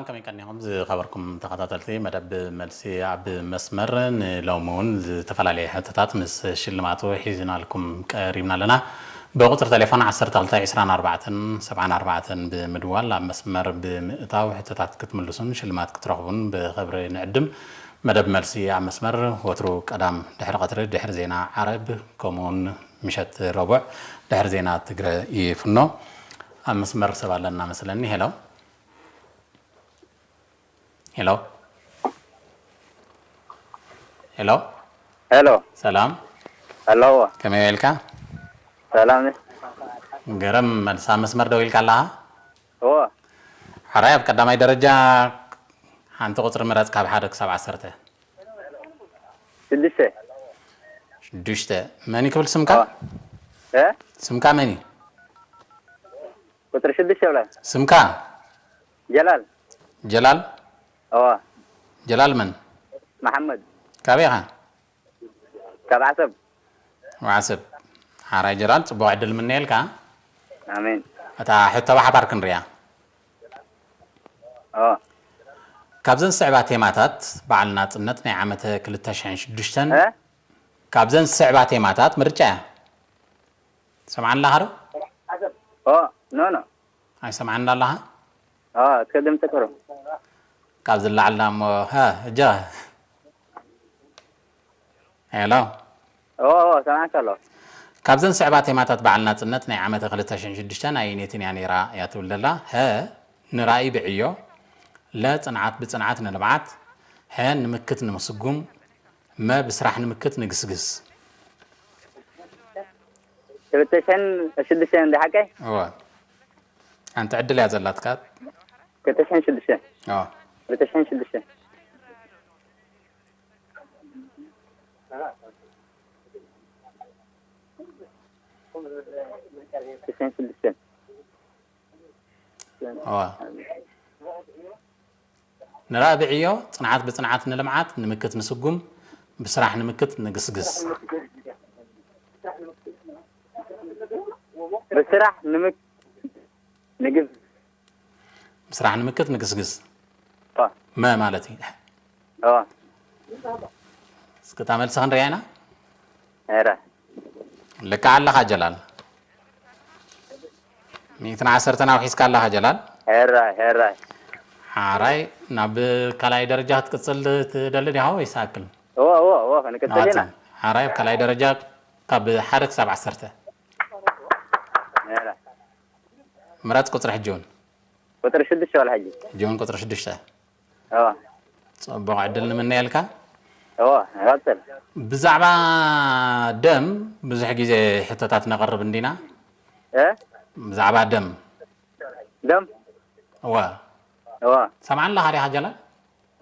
ከመይ ቀኒኹም ዝኸበርኩም ተኸታተልቲ መደብ መልሲ ኣብ መስመር? ንሎሚ እውን ዝተፈላለየ ሕቶታት ምስ ሽልማቱ ሒዝናልኩም ቀሪብና ኣለና። ብቁፅሪ ቴሌፎን ዓሰርተ ክልተ ዕስራን ኣርባዕተን ሰብዓን ኣርባዕተን ብምድዋል ኣብ መስመር ብምእታው ሕቶታት ክትምልሱን ሽልማት ክትረኽቡን ብኽብሪ ንዕድም። መደብ መልሲ ኣብ መስመር ወትሩ ቀዳም ድሕሪ ቀትሪ ድሕሪ ዜና ዓረብ ከምኡውን ምሸት ረቡዕ ድሕሪ ዜና ትግረ ይፍኖ። ኣብ መስመር ሰብ ኣለና መስለኒ። ሄሎ። ሄሎ። ሄሎ። ሄሎ። ሰላም። ኣለዎ። ከመይ ውዒልካ? ሰላም። ገረም መልሳ መስመር ደው ኢልካ ኣለኻ? እዎ። ሕራይ ኣብ ቀዳማይ ደረጃ ሓንቲ ቁጽሪ ምረጽ ካብ ሓደ ክሳብ ዓሰርተ። ሽዱሽተ። ሽዱሽተ። መን ክብል ስምካ? እዎ። እ? ስምካ መን እዩ? ቁጽሪ ሽዱሽተ ብላ። ስምካ? ጀላል። ጀላል? እዎ። ጀላል መን? መሓመድ። ካበይ ኢኻ? ካብ ዓሰብ። ዓሰብ። ሓራይ ጀላል፣ ጽቡቕ ዕድል ምነየልካ። ኣሜን። እታ ሕቶ ብሓባር ክንሪኣ። እዎ። ካብዘን ዝስዕባ ቴማታት በዓል ናጽነት ናይ ዓመተ ክልተ ሽሕን ሽዱሽተን፣ እ? ካብዘን ዝስዕባ ቴማታት ምርጫ እያ። ሰምዓኒ ኣለኻ ዶ? እዎ፣ ኖ፣ ኖ። ኣይሰምዓኒ ኣለኻ? እዎ፣ እስከ ድምፂ ቅሩ። ካብ ዝለዓልና እሞ፣ ሃ፣ እጃ። ሄሎ። እዎ፣ እዎ፣ ሰምዓካ ኣለኹ። ካብዘን ዝስዕባ ቴማታት በዓል ናጽነት ናይ ዓመተ ክልተ ሽሕን ሽዱሽተን ኣየነይትን እያ ነይራ እያ ትብል ዘላ? ሀ፣ ንራእይ ብዕዮ፣ ለ፣ ጽንዓት ብጽንዓት ንልምዓት፣ ሐ፣ ንምክት ንምስጉም፣ መ፣ ብስራሕ ንምክት ንግስግስ። ክልተ ሽሕን ሽዱሽተን እንዲ ሓቀይ? እወ። ሓንቲ ዕድል እያ ዘላትካ። ክልተ ሽሕን ሽዱሽተ። እወ። ክልተ ሽሕን ሽዱሽተ። ክልተ ሽሕን ሽዱሽተ። እወ። ንራብዕዮ፣ ጽንዓት ብጽንዓት ንልምዓት፣ ንምክት ንስጉም፣ ብስራሕ ንምክት ንግስግስ። ብስራሕ ንምክ-፣ ንግስ-፣ ብስራሕ ንምክት ንግስግስ። ኦ። መ ማለት እዩ። ኦ። እስኪ እታ መልሲ ክንሪኣ ኢና። ኧረ። ልክዕ ኣለኻ ጀላል። ሚእትን ዓሰርተን ኣውሒስካ ኣለኻ ጀላል። ሄራይ፣ ሄራይ። ሓራይ፣ ናብ ካልኣይ ደረጃ ክትቅጽል ትደሊ ዲኻ ወይስ ኣክል? እዎ፣ እዎ፣ እዎ፣ ክንቅጽል ኢና። ንቐጽል። ሓራይ፣ ኣብ ካልኣይ ደረጃ ካብ ሓደ ክሳብ ዓሰርተ። ሄራይ። ምረጽ ቁጽሪ ሕጂ እውን። ቁጽሪ ሽዱሽተ ዋላ ሕጂ። ሕጂ እውን ቁጽሪ ሽዱሽተ። እወ። ጽቡቕ ዕድል ንምነየልካ። እወ፣ ንቐጽል። ብዛዕባ ደም ብዙሕ ግዜ ሕቶታት ነቕርብ እንዲና። እ? ብዛዕባ ደም። ደም? እወ። እወ። ሰምዓኒ ኣለኻ ዲኻ ጀላል?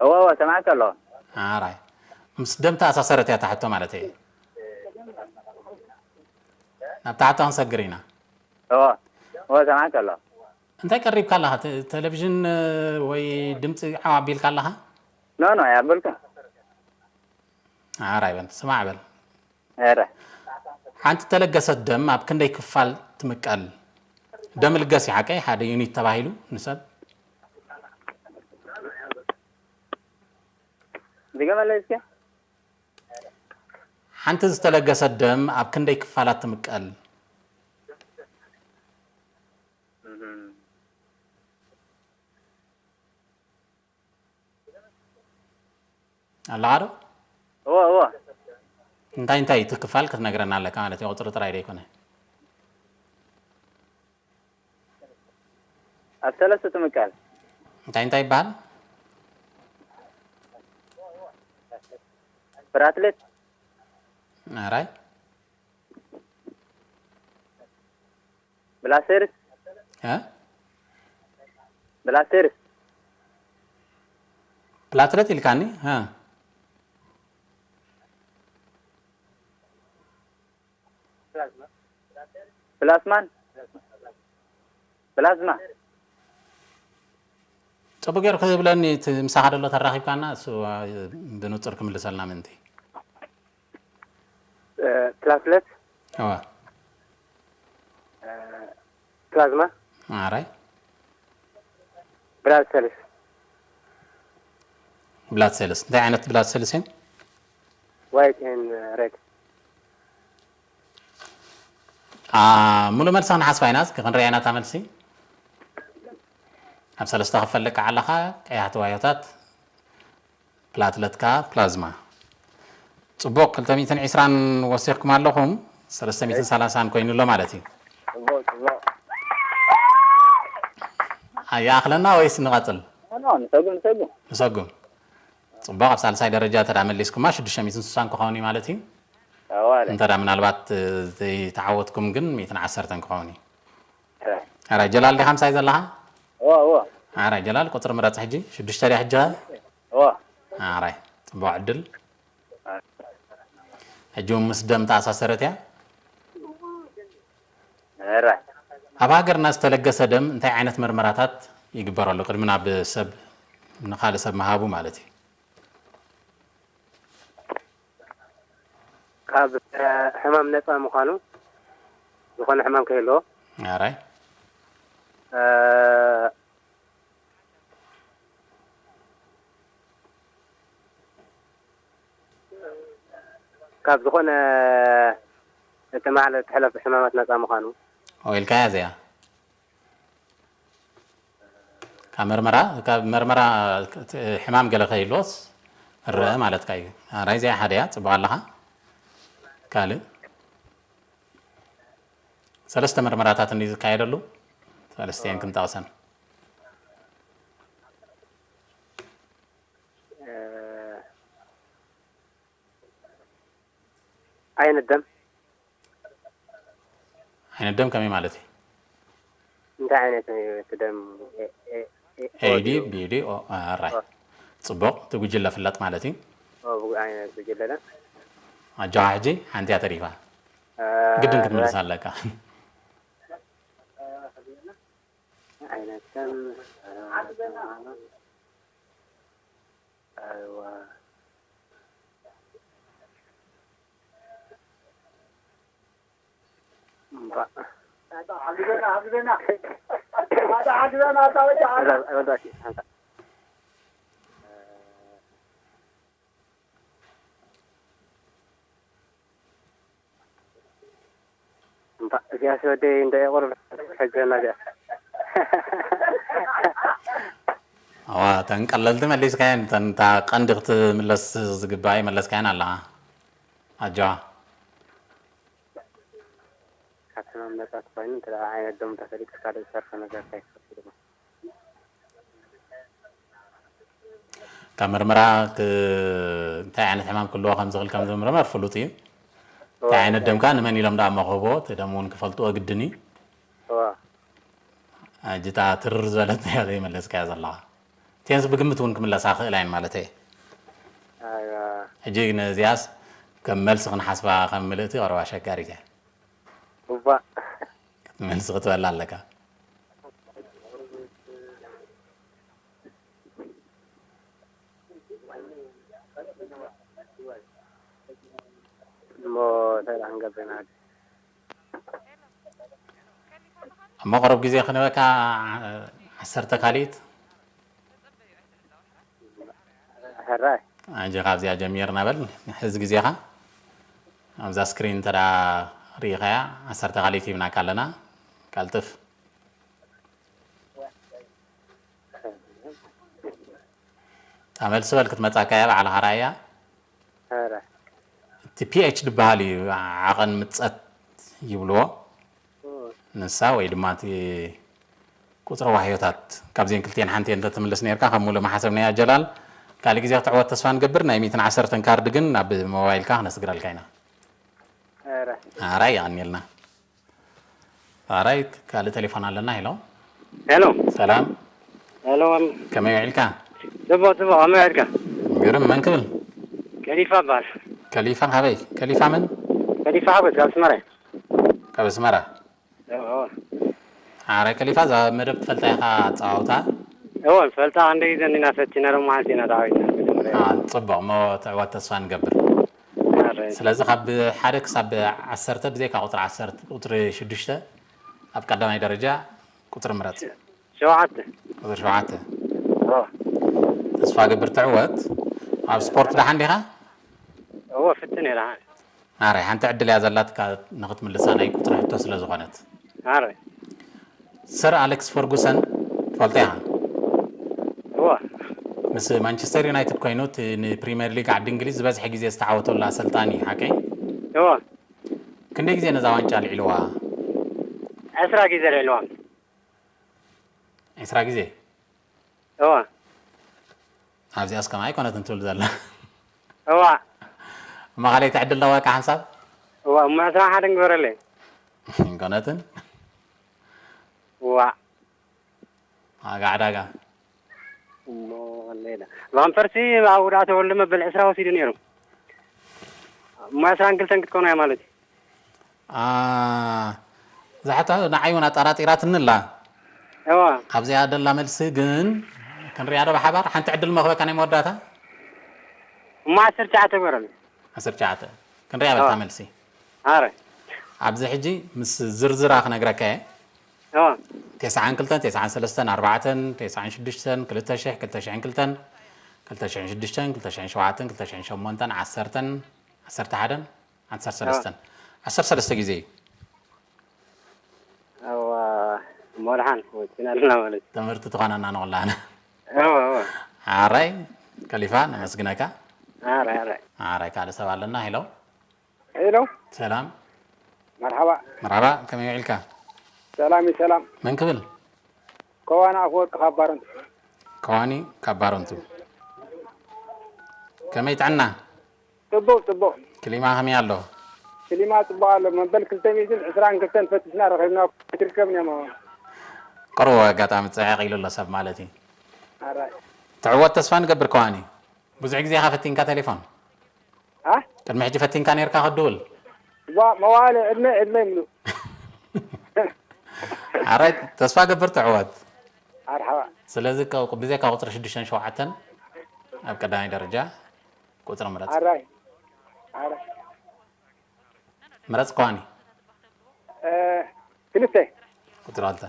እወ፣ እወ፣ ሰምዓካ ኣለኹ። ኣራይ። ምስ ደም ተኣሳሰረት እያ እታ ሕቶ ማለት እየ። ናብ ታሕቲ ክንሰግር ኢና። እወ፣ እወ፣ ሰምዓካ ኣለኹ። እንታይ ቀሪብካ ኣለኻ? ተ-፣ ቴሌቪዥን፣ እ፣ ወይ ድምፂ ዓው ኣቢልካ ኣለኻ? ኖ፣ ኖ፣ ኣየኣበልኩን። ኣራይ በል፣ ስማዕ በል። ኧረ። ሓንቲ ተለገሰት ደም ኣብ ክንደይ ክፋል ትምቀል? ደም ልገስ እዩ ሓቀይ፣ ሓደ ዩኒት ተባሂሉ ንሰብ። ድገመለይ እስኪ። ሓንቲ ዝተለገሰት ደም ኣብ ክንደይ ክፋላት ትምቀል? እህ። ኣለኻ ዶ? እወ፣ እወ። እንታይ እንታይ እቲ ክፋል ክትነግረና ኣለካ ማለት እዩ፣ ቁጽሪ ጥራይ ዘይኮነ። ኣብ ሰለስተ ትምቀል። እንታይ እንታይ ይበሃል? ፕላትሌት። ኣራይ። ብላሴርስ። እ? ብላሴርስ። ፕላትሌት ኢልካኒ? እ። ፕላስማን? ፕላዝማ። ጽቡቅ ገይሩ ክብለኒ እቲ ምሳኻ ደሎ ተራኺብካና፣ እሱ፣ እ፣ ብንጹር ክምልሰልና ምእንቲ። እ፣ ፕላትሌት። እወ። እ፣ ፕላዝማ። ኣራይ። ብላድ ሰልስ። ብላድ ሴልስ እንታይ ዓይነት ብላድ ሴልስ እየን? White and red. ሙሉእ መልሲ ክንሓስባ ኢና። እስኪ ክንሪኣ ኢና እታ መልሲ። ኣብ ሰለስተ ክፈልጥ ከዓለኻ ቀያሕቲ ዋዮታት፣ ፕላትለት፣ ፕላዝማ። ጽቡቕ። ክልተ ሚእትን ዕስራን ወሲኽኩም ኣለኹም፣ ሰለስተ ሚእትን ሰላሳን ኮይኑ ኣሎ ማለት እዩ። ጽቡቕ ጽቡቕ። ይኣኽለና ወይስ ንቐጽል? ኖ ንሰጉም ንሰጉም። ንሰጉም። ጽቡቕ። ኣብ ሳልሳይ ደረጃ ተዳ መሊስኩማ ሽዱሽተ ሚእትን ስሳን ክኸውን እዩ ማለት እዩ። ኣዋለ። እንተ ምናልባት ዘይተዓወትኩም ግን ሚእትን ዓሰርተን ክኸውን እዩ። ኣራይ ጀላል ዲኻ ምሳይ ዘለኻ? እዋ እዋ። ኣራይ ጀላል ቁጽሪ ምረጽ ሕጂ። ሽዱሽተ ድያ ሕጂ? እዋ። ኣራይ ጽቡቕ ዕድል። ሕጂ እውን ምስ ደም ተኣሳሰረት እያ። ኣራይ። ኣብ ሃገርና ዝተለገሰ ደም እንታይ ዓይነት መርመራታት ይግበረሉ ቅድሚ ናብ ሰብ ንኻልእ ሰብ ምሃቡ ማለት እዩ? ካብ ሕማም ነፃ ምዃኑ ዝኾነ ሕማም ከይህልዎ ኣራይ ካብ ዝኾነ እተማሕለ ትሕለፍ ሕማማት ነፃ ምዃኑ ኢልካያ እዚኣ ካብ መርመራ ካብ መርመራ ሕማም ገለ ከይህልዎስ እረአ ማለትካ እዩ። ኣራይ እዚኣ ሓደ እያ። ጽቡቕ ኣለኻ። ካልእ ሰለስተ መርመራታት እንዲ ዝካየደሉ ሰለስቲኤን ክንጠቕሰን ዓይነት ደም ዓይነት ደም ከመይ ማለት እዩ? እንታይ ዓይነት እዩ እቲ ደም? ኤዲ ቢዲ ኦ ኣራይ ጽቡቕ። እቲ ጉጅለ ፍለጥ ማለት እዩ። ብጉ ዓይነት ጉጅለና ኣጆኻ ሕጂ ሓንቲ እያ ተሪፋ። ግድን ክትምልሳ ኣለካ። ዓይነት ደም ኣይዋ እዚኣ ወደይ እንደ ቁሩብ ሕግዘና እዚኣ ኣዋ እተን ቀለልቲ መሊስካየን እተን እታ ቀንዲ ክትምለስ ዝግባእ መለስካየን ኣለኻ ኣጆዋ ካብ ሕማም ነፃ ተኮይኑ እንተ ዓይነት ደም ተፈሊጡ ካልእ ዝሰርሖ ነገር እንታይ ክፈቱ ድማ ካብ ምርመራ እንታይ ዓይነት ሕማም ክልዎ ከም ዝኽእል ከም ዝምርመር ፍሉጥ እዩ። እንታይ ዓይነት ደምካ ንመን ኢሎም ደኣ መኽህቦ እቲ ደም እውን ክፈልጥዎ ግድን እዩ። ሕጂ እታ ትርር ዝበለት እያ ዘይመለስካያ ዘለኻ። እቲአንስ ብግምት እውን ክምለሳ ክእላ እየን ማለት እየ። ሕጂ ነዚኣስ ከም መልሲ ክንሓስባ ከም ምልእቲ ቀረባ ኣሸጋሪት እያ። እባ መልሲ ክትበላ ኣለካ። እሞ እንታይ ደኣ ክንገብር ኢና? እሞ ቅሩብ ግዜ ክንበካ ዓሰርተ ካልኢት ሕራይ ኣንጂ ካብዚኣ ጀሚርና በል። ሕዚ ግዜኻ ኣብዛ ስክሪን እንተ ደኣ ርኢኻያ ዓሰርተ ካልኢት ሂብናካ ኣለና። ቀልጥፍ። እታ መልሲ በል ክትመጻካ እያ ባዕልኻ ርኣያ። ኧረ እቲ ፒኤች ዝበሃል እዩ ዓቐን ምጸት ይብልዎ። ንሳ ወይ ድማ እቲ ቁጽሪ ዋህዮታት ካብዚአን ክልቲአን ሓንቲ እንተትምልስ ነርካ ከም ሙሉእ ምሓሰብናያ ጀላል። ካልእ ግዜ ክትዕወት ተስፋ ንገብር። ናይ ሚእትን ዓሰርተን ካርድ ግን ናብ ሞባይልካ ክነስግረልካ ኢና። ኧረ ኣራይ የቐንየልና። ኣራይ ካልእ ቴሌፎን ኣለና። ሄሎ ሄሎ ሰላም ሄሎ ከመይ ውዒልካ? ጽቡቕ ጽቡቕ ከመይ ውዒልካ? ግርም መን ክብል? ከሊፋ እበሃል። ከሊፋ ካበይ? ከሊፋ መን? ከሊፋ ሓጎስ ካብ ኣስመራ እየ። ካብ ኣስመራ። እዎ። ኣረ ከሊፋ እዛ መደብ ትፈልጣ ኢኻ ኣጸዋውታ? እዎ ንፈልጣ ክንደይ ግዜ እንዲና ፈቲና ዶ መዓልቲ ኢና ተዓዊትና መጀመርያ። አ፣ ጽቡቕ እሞ ትዕወት ተስፋ ንገብር። ኣረ ስለዚ ካብ ሓደ ክሳብ ዓሰርተ ብዘይካ ቁጽሪ ዓሰርተ ቁጽሪ ሽዱሽተ ኣብ ቀዳማይ ደረጃ ቁጽሪ ምረጽ። ሸውዓተ ቁጽሪ ሸውዓተ እዎ። ተስፋ ገብር ትዕወት። ኣብ ስፖርት ደሓን ዲኻ? እዎ ፍትን እየ ደሓን። ኣረ ሓንቲ ዕድል እያ ዘላትካ ንኽትምልሳ ናይ ቁፅሪ ሕቶ ስለ ዝኾነት። ኣረ ሰር ኣሌክስ ፈርጉሰን ትፈልጦ ኢኻ? እዎ ምስ ማንቸስተር ዩናይትድ ኮይኑ እቲ ንፕሪምየር ሊግ ዓዲ እንግሊዝ ዝበዝሐ ግዜ ዝተዓወተሉ ኣሰልጣኒ እዩ፣ ሓቀይ? እዎ ክንደይ ግዜ ነዛ ዋንጫ ኣልዒልዋ? ዕስራ ግዜ ልዕልዎም። ዕስራ ግዜ? እዎ ኣብዚኣስ ከማ ኣይኮነትን ትብል ዘላ። እዋ እሞ ካልኣይቲ ዕድል ኣለዋካ ሓንሳብ? እዋ እሞ ዕስራ ሓደ ንግበረለይ። ኣይኮነትን። እዋ ዋጋ ዕዳጋ። እሞ ሌላ ቫምፐርሲ ኣብ ውድኣ ተወልደ መበል ዕስራ ወሲዱ ነይሩ። እሞ ዕስራን ክልተን ክትኮኑ እያ ማለት እዩ። አ፣ እዛ ሕቶ ንዓይ እውን ኣጠራጢራትኒ ኣላ። እዋ ኣብዚኣ ደላ መልሲ ግን ክንሪኣ ዶ ብሓባር? ሓንቲ ዕድል መኽበካ ናይ መወዳእታ። እሞ ዓሰርተ ትሽዓተ ግበረሉ። ዓሰርተ ትሽዓተ ክንሪኣ በታ ኣዋ። መልሲ። ኣረ ኣብዚ ሕጂ ምስ ዝርዝራ ክነግረካ እየ። እዋ ተስዓን ክልተን፣ ተስዓን ሰለስተን፣ ኣርባዕተን፣ ተስዓን ሽዱሽተን፣ ክልተ ሽሕ፣ ክልተ ሽሕን ክልተን፣ ክልተ ሽሕን ሽዱሽተን፣ ክልተ ሽሕን ሸውዓተን፣ ክልተ ሽሕን ሸሞንተን፣ ዓሰርተን፣ ዓሰርተ ሓደን፣ ዓሰርተ ሰለስተን። ዓሰርተ ሰለስተ ግዜ እዩ። እዋ እሞ ደሓን ወፂና ኣለና ማለት እዩ። ትምህርቲ ትኾነና ንኹላና። እዋ እዋ ሓራይ ከሊፋ ነመስግነካ። ኣረ ኣረ ሓራይ ካልእ ሰብ ኣለና። ሄሎ ሄሎ ሰላም። መርሓባ መርሓባ፣ ከመይ ውዒልካ? ሰላም እዩ ሰላም መን ክብል? ከዋኒ ኣፈወርቂ ካብ ባረንቱ ከዋኒ ካብ ባረንቱ። ከመይ ጥዕና? ፅቡቅ ፅቡቅ ክሊማ ከመይ ኣሎ? ክሊማ ፅቡቅ ኣሎ መበል ክልተ ሚእትን ዕስራን ክልተን ፈቲሽና ረኺብና ትርከብ ኒያማ ቅርቡ ኣጋጣሚ ፅዕቕ ኢሉ ኣሎ ሰብ ማለት እዩ። ኣራይ ትዕወት ተስፋ ንገብር ከዋኒ። ብዙሕ ግዜ ኢኻ ፈቲንካ ቴሌፎን? ኣ ቅድሚ ሕጂ ፈቲንካ ነይርካ ክድውል? ዋ መዋለ ዕድመ ዕድመ ይምሉ ኣራይ ተስፋ ገብር ትዕወት። ኣርሓባ ስለዚ ከ- ብዘይካ ቁፅሪ ሽዱሽተን ሸውዓተን ኣብ ቀዳማይ ደረጃ ቁፅሪ ምረፅ። ኣራይ ኣራይ ምረፅ ከዋኒ። እ፣ ክልተ ቁፅሪ ክልተ።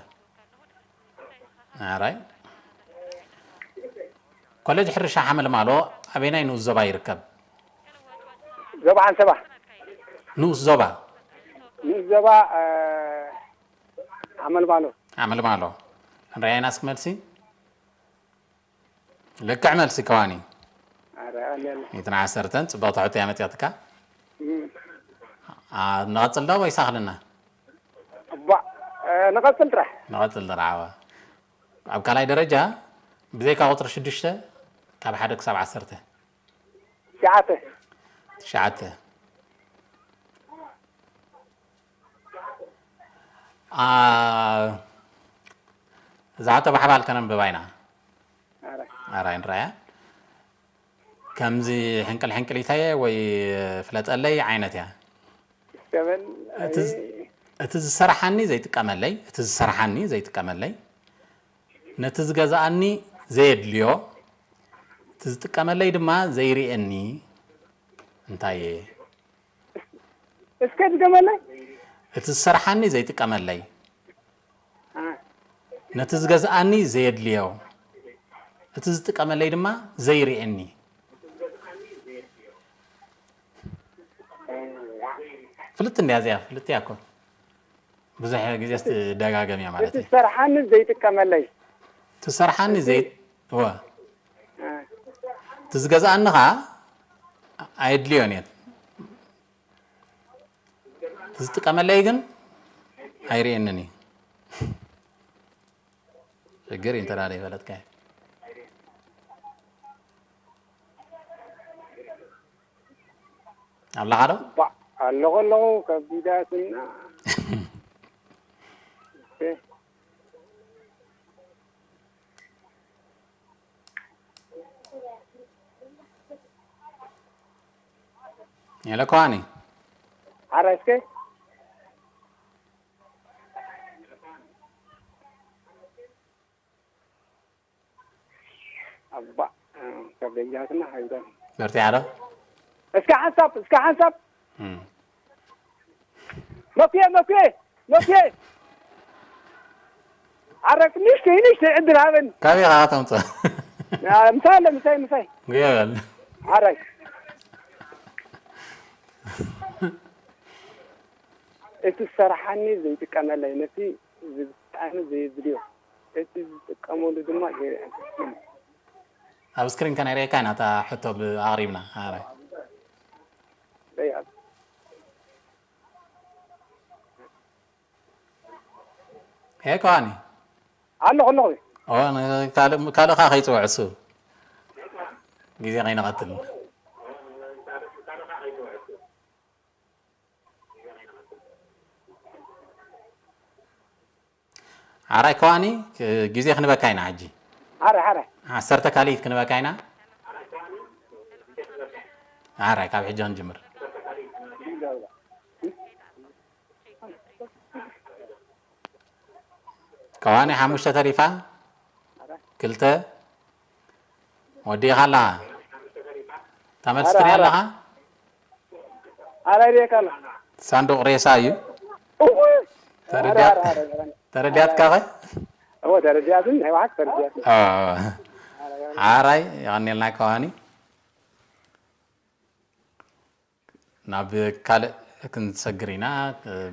ኣራይ ኮሌጅ ሕርሻ ሓመልማሎ ኣበይናይ ንኡስ ዞባ ይርከብ? ዞባ ዓንሰባ ንኡስ ዞባ ንኡስ ዞባ እ፣ ሓመልማሎ ሓመልማሎ። ክንረኣየና እስኪ መልሲ። ልክዕ መልሲ ከዋኒ። ኣራይ ኣሜን ሚእትን ዓሰርተን ፅብቕቲ ሕቶ እያ መፂኣትካ። እም፣ ኣ፣ ንቐፅል ዶ ወይስ ኣኽልና? እባ እ፣ ንቐፅል ጥራሕ ንቐፅል ጥራሕ። ኣብ ካልኣይ ደረጃ ብዘይካ ቁፅሪ ሽዱሽተ ካብ ሓደ ክሳብ ዓሰርተ። ትሽዓተ ትሽዓተ። ኣ፣ እዛ ሕቶ ብሓባር ከነንብባ ኢና። ኣራይ ኣራይ ንረኣያ። ከምዚ ሕንቅል ሕንቅሊታየ ወይ ፍለጠለይ ዓይነት እያ። ሰበን እቲ ዝ- እቲ ዝሰርሓኒ ዘይጥቀመለይ፣ እቲ ዝሰርሓኒ ዘይጥቀመለይ፣ ነቲ ዝገዝኣኒ ዘየድልዮ፣ እቲ ዝጥቀመለይ ድማ ዘይርእየኒ እንታይ እየ? እስከ ድገመለይ እቲ ዝሰርሓኒ ዘይጥቀመለይ፣ እ፣ ነቲ ዝገዝኣኒ ዘየድልዮ፣ እቲ ዝጥቀመለይ ድማ ዘይርእየኒ። ፍልጥ እንድያ እዚኣ፣ ፍልጥ እያ እኮ። ብዙሕ ግዜ ትደጋገም እያ ማለት እቲ እዩ። ዝሰርሓኒ ዘይጥቀመለይ ትሰርሓኒ ዘይ እወ እ፣ እቲ ዝገዝኣኒ ኸዓ ኣየድልዮን እየ። ዝጥቀመለይ ግን ኣይርእየንን እዩ። ሽግር እዩ እንተ ደኣ ዘይፈለጥካዮ። ኣለኻ ዶ? ባ ኣለኹ ኣለኹ ከቢዳትና የለ ከዋኒ ሓራይ እስከ ኣባ ከበያትና ሃይዳ በርቲዓ ዶ? እስከ ሓንሳብ እስከ ሓንሳብ እም። መኩየ መኩየ መኩየ ኣረክ ንሽተይ ንሽተይ ዕድል ሃበኒ ካበይ ኢኻ ከተምፅእ? ምሳይ ኣሎ ምሳይ ምሳይ ገበል ሓራይ እቲ ዝሰርሓኒ ዘይጥቀመለይ፣ ነቲ ዝብጣዕሚ ዘይድልዮ፣ እቲ ዝጥቀመሉ ድማ ገይረ። ኣብ ስክሪን ከነርእየካ ኢና እታ ሕቶ ብ-፣ ኣቕሪብና። ኣራይ። በይ ኣብ ሄ ከዋኒ። ኣለኹ ኣለኹ። ኦ፣ ን-፣ ካልእ፣ ካልእኻ ከይጽውዕ እሱ። ግዜ ከይንቐትል። ሓራይ ከዋኒ፣ ክ-፣ ግዜ ክንበካ ኢና ሕጂ። ሓራይ ሓራይ። ዓሰርተ ካልኢት ክንበካ ኢና። ሓራይ ካብ ሕጂ ክንጅምር። ከዋኒ ሓሙሽተ ተሪፋ፣ ክልተ ወዲኻ ኣለኻ። እታ መልሲ ትሪኣ ኣለኻ? ሓራይ ሪኤካ ኣለኹ። ሳንዱቕ ሬሳ እዩ። እውይ! ተረዲኣት-፣ ተረዲኣትካ ኸ? እወ ተረዲኣትኒ፣ ናይ ባሓት ተረዲኣትኒ። ኦ። ሓራይ የቐንየልና ከዋኒ። ናብ ካልእ ክንሰግር ኢና።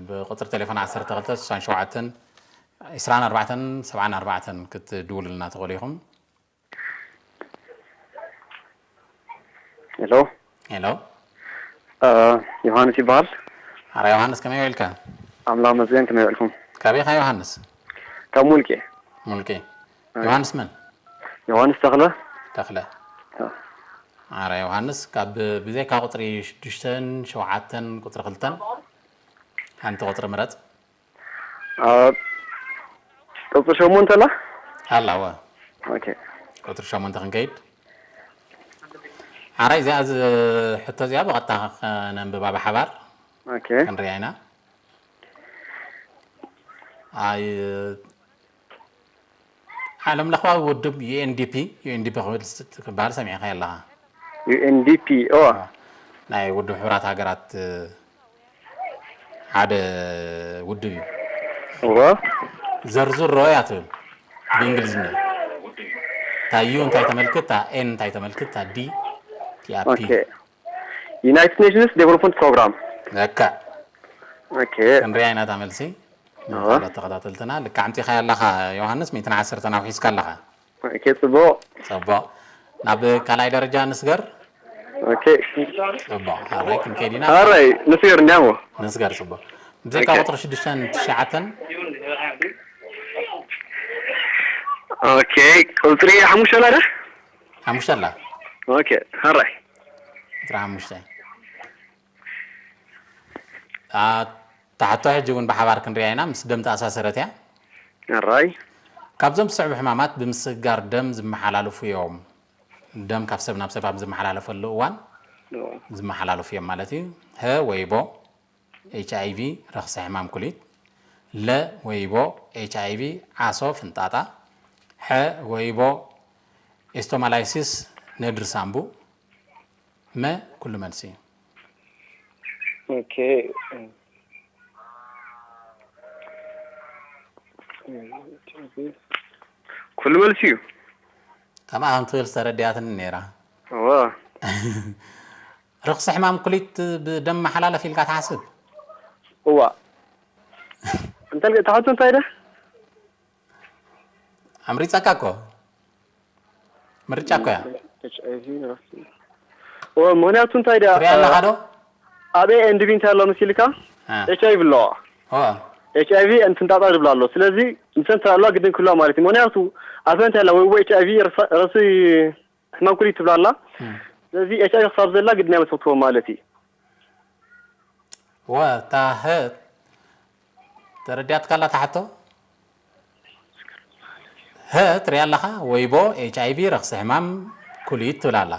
ብቁፅሪ ቴሌፎን ዓሰርተ ክልተ ስሳን ሸውዓተን ዕስራን ኣርባዕተን ሰብዓን ኣርባዕተን ክትድውሉልና ትኽእሉ ኢኹም። ሄሎ። ሄሎ። እ፣ ዮሃንስ ይበሃል። ሓራ ዮሃንስ፣ ከመይ ውዒልካ? ኣምላኽ መስገን፣ ከመይ ውዒልኩም? ካበይ ኢኻ ዮሃንስ? ካብ ሙልቄ። ሙልቄ። ዮሃንስ መን? ዮሃንስ ተኽለ። ተኽለ። እ። ሓራ ዮሃንስ፣ ካብ ብዘይካ ቁፅሪ ሽዱሽተን ሸውዓተን ቁፅሪ ክልተን ሓንቲ ቁፅሪ ምረፅ። እ፣ ቁፅሪ ሸሞንተ ኣላ? ኣላ፣ እወ። ኦኬ። ቁፅሪ ሸሞንተ ክንከይድ። ሓራይ፣ እዚኣ ዝ-፣ ሕቶ እዚኣ ብቐጥታ ከነንብባ ብሓባር ኦኬ። ክንሪኣ ኢና። ኣይ፣ ዓለም ለኽባዊ ውድብ ዩ ኤን ዲ ፒ፣ ዩ ኤን ዲ ፒ ክብል ስ-፣ ክበሃል ሰሚዕካዮ ኣለኻ። ዩ ኤን ዲ ፒ፣ ኦ። ናይ ውድብ ሕቡራት ሃገራት ሓደ ውድብ እዩ። እወ። ዘርዝሮ እያ ትብል ብእንግሊዝኛ። እታ ዩ እንታይ ተመልክት፣ እታ ኤን እንታይ ተመልክት፣ እታ ዲ እቲኣ ፒ። ኦኬ። ዩናይትድ ኔሽንስ ዴቨሎፕመንት ፕሮግራም። በቃ። ኦኬ። ክንሪኣ ኢና እታ መልሲ። እወ። ካልኦት ተኸታተልትና ልክዕ ኣምፂኻያ ኣለኻ ዮሃንስ፣ ሚእትን ዓሰርተን ኣውሒስካ ኣለኻ። ኦኬ፣ ፅቡቕ። ፅቡቕ። ናብ ካልኣይ ደረጃ ንስገር። ኦኬ። ፅቡቕ። ሓራይ ክንከይድ ኢና። ሓራይ ንስገር እንዲያሞ። ንስገር። ፅቡቕ። ብዘይካ ኦኬ። ቁፅሪ ሽዱሽተን ትሽዓተን። ኦኬ፣ ቁፅሪ ሓሙሽተ ኣላ ዶ? ሓሙሽተ ኣላ። ኦኬ፣ ሓራይ። ቁፅሪ ሓሙሽተ። ኣ፣ እታ ሕቶ ሕጂ እውን ብሓባር ክንሪኣ ኢና፣ ምስ ደም ተኣሳሰረት እያ። ሓራይ። ካብዞም ዝስዕቡ ሕማማት ብምስጋር ደም ዝመሓላለፉ እዮም። ደም ካብ ሰብ ናብ ሰብ ኣብ ዝመሓላለፈሉ እዋን ኦ። ዝመሓላለፉ እዮም ማለት እዩ። ሀ ወይቦ፣ ኤች ኣይ ቪ፣ ረኽሲ ሕማም ኩሊት። ለ ወይቦ፣ ኤች ኣይ ቪ፣ ዓሶ፣ ፍንጣጣ። ሐ ወይቦ፣ ኤስቶማላይሲስ፣ ነድሪ ሳምቡእ። መ ኩሉ መልሲ እዩ። ኦኬ። ኩሉ መልሲ እዩ። ከምኣ ከም ትብል ዝተረዲኣትኒ ነይራ። እወ። ረኽሲ ሕማም ኩሊት ብደም መሓላለፍ ኢልካ ትሓስብ? እዋ። እንታይ ኢልካ፣ እታ ሕቶ እንታይ ኢለ? ኣምሪፀካ እኮ። ምርጫ እኮ እያ። ኤች ኣይ ቪ ረኽሲ። እወ፣ ምኽንያቱ እንታይ ድኣ፣ ትሪኣ ኣለኻ ዶ? ኣብ ኤ ኤንድ ቢ እንታይ ኣሎ መሲልካ? እ። ኤች ኣይ ቪ ኣለዋ። ኦ፣ ኤች ኣይ ቪ እንትን ጣጣ ዝብላ ኣሎ። ስለዚ እንትን ትራ ኣለዋ ግድን ክህልዋ ማለት እዩ። ምኽንያቱ ኣብ እንታይ ኣላ ወይ ኤች ኣይ ቪ ረኽሲ ሕማም ኩሊት ትብላ ኣላ። እ። ስለዚ ኤች ኣይ ቪ ክሳብ ዘላ ግድን እያ መስክትዎም ማለት እዩ። ወ፣ እታ ሀ ተረዲኣትካ ኣላ እታ ሕቶ? ሀ ትሪኣ ኣለኻ? ወይቦ፣ ኤች ኣይ ቪ፣ ረኽሲ ሕማም ኩሊት ትብል ኣላ።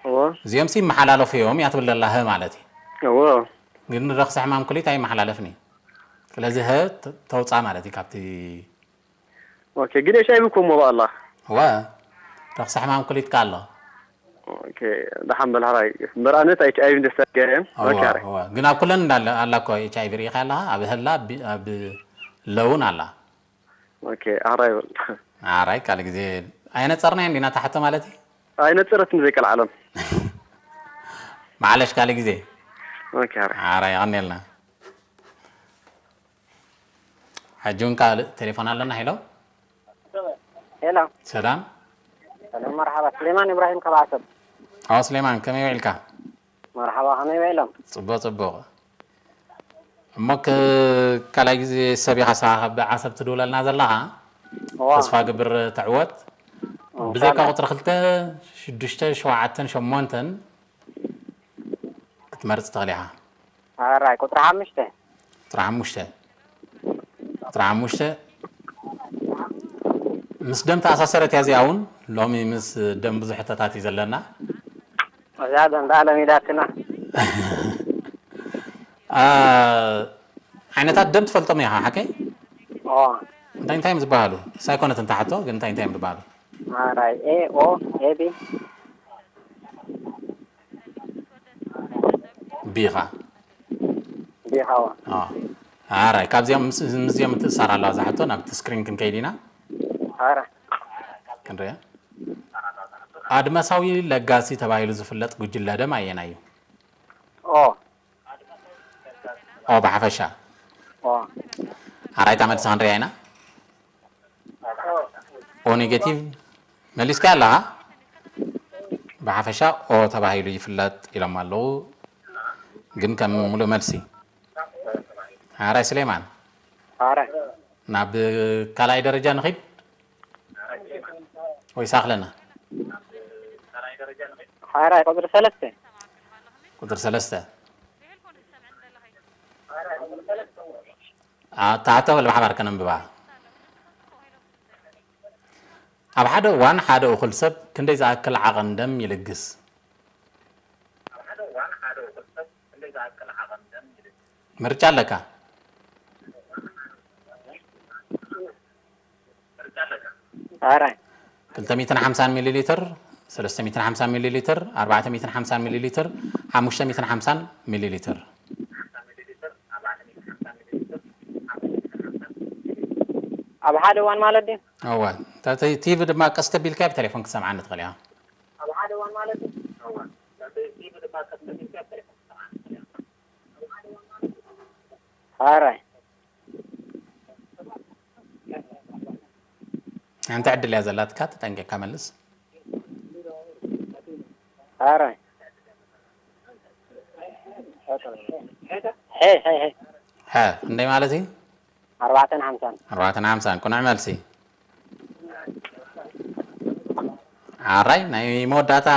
እወ። እዚኦም ሲ ይመሓላለፉ እዮም እያ ትብል ዘላ ሀ ማለት እዩ። እወ። ግን ረኽሲ ሕማም ኩሊት ኣይመሓላለፍን እዩ። ስለዚ ሀ ተ-፣ ተውፃ ማለት እዩ ካብቲ። ኦኬ፣ ግን ኤች ኣይ ቪ እኮ እሞ ብኣላ። ወ፣ ረኽሲ ሕማም ኩሊት ከ ኣሎ። ኦኬ፣ ደሓን በል ሓራይ። እምበር ኣነ እታ ኤች ኣይ ቪ እንደስተገረ እየን። እወ፣ ኦኬ፣ ሓራይ። እወ። ግን ኣብ ኩለን እንዳለ ኣላ እኮ ኤች ኣይ ቪ ርኢኻ ኣለኻ? ኣብ ህላ ቢ-፣ ኣብ ለውን ኣላ። ኦኬ፣ ሓራይ በል። ኣራይ ካልእ ግዜ ኣይነፀርናዮ እንዲና እታ ሕቶ ማለት እዩ። ኣይነፀረትን ዘይቀልዓለም። ማዕለሽ ካልእ ግዜ። ኦኬ፣ ኣረ። ኣረ፣ የቐንየልና። ሕጂ እውን ካልእ ቴሌፎን ኣለና። ሄሎ። ሄሎ። ሰላም። ሰላም፣ መርሓባ። ስሌማን ኢብራሂም ካብ ዓሰብ። ኣዎ፣ ስሌማን፣ ከመይ ውዒልካ? መርሓባ፣ ከመይ ውዒሎም? ጽቡቕ፣ ጽቡቕ። እሞ ክ-፣ ካልኣይ ግዜ ሰብ ኢኻ ሳ-፣ ካብ ዓሰብ ትድውለልና ዘለኻ? እዋ። ተስፋ ግብር ትዕወት። እንሻላ። ብዘይካ ቁጽሪ ክልተ፣ ሽዱሽተ፣ ሸውዓተን ሸሞንተን ክትመርጽ ትኽእል ኢኻ። ኣራይ፣ ቁጽሪ ሓሙሽተ። ቁጽሪ ሓሙሽተ። ቁጽሪ ሓሙሽተ። ምስ ደም ተኣሳሰረት እያ እዚኣ እውን። ሎሚ ምስ ደም ብዙሕ ሕቶታት እዩ ዘለና። እዛ ደም ደኣ ለሚዳትና። አ፣ ዓይነታት ደም ትፈልጦም ኢኻ፣ ሓቀይ? ኦ። እንታይ እንታይ እዮም ዝበሃሉ? ሳይኮነት እንተ ሓቶ፣ ግን እንታይ እንታይ እዮም ዝበሃሉ? ኣራይ፣ ኤ፣ ኦ፣ ኤ፣ ቢ። ቢኻ። ቢኻ፣ ዋ። ኦ። ኣራይ፣ ካብዚኦም ምስ-፣ ምስዚኦም ትእሳር ኣለዋ እዛ ሕቶ፣ ናብቲ ስክሪን ክንከይድ ኢና። ኣረ። ክንሪኣ። ኣድማሳዊ ለጋሲ ተባሂሉ ዝፍለጥ ጉጅለ ደም ኣየናይ እዩ? ኦ። ኦ፣ ብሓፈሻ። ኦ። ኣራይታ መልሲ ክንሪኣ ኢና። ኦ ኔጌቲቭ መሊስካ ኣለኻ? ብሓፈሻ ኦ ተባሂሉ ይፍለጥ ኢሎም ኣለዉ። ግን ከም ሙሉእ መልሲ። ሓራይ ስሌማን። ሓራይ። ናብ ካልኣይ ደረጃ ንኺድ? ወይስ ኣኽለና? ሓራይ ቁጽሪ ሰለስተ። ቁጽሪ ሰለስተ። ኣ-፣ ታሕተ በል ብሓባር ከነንብባ። ኣብ ሓደ እዋን ሓደ እኹል ሰብ ክንደይ ዝኣክል ዓቐን ደም ይልግስ? ምርጫ ኣለካ። ኣረ። ክልተ ሚእትን ሓምሳን ሚሊ ሊትር፣ ሰለስተ ሚእትን ሓምሳን ሚሊ ሊትር፣ ኣርባዕተ ሚእትን ሓምሳን ሚሊ ሊትር፣ ሓሙሽተ ሚእትን ሓምሳን ሚሊ ሊትር። ኣብ ሓደ እዋን ማለት ድዩ? እወ። እንተ-፣ ቲ-፣ ቲቪ ድማ ቀስ ተቢልካ ብቴሌፎን ክትሰምዓኒ ትኽእል ኢኻ። ኣብ ሓደ እዋን ማለት ድዩ? እወ። እንተ-፣ ቲቪ ድማ ቀስ ተቢልካ ብቴሌፎን ክትሰምዓኒ ትኽእል ኢኻ። ሓራይ። ሓንቲ ዕድል እያ ዘላትካ፣ ተጠንቂቕካ መልስ። ሓራይ። ሄ፣ ሄ፣ ሄ። ሀ፣ ክንደይ ማለት እዩ? ኣርባዕተን ሓምሳን። ኣርባዕተን ሓምሳን፣ ቅኑዕ መልሲ። ኣራይ፣ ናይ መወዳእታ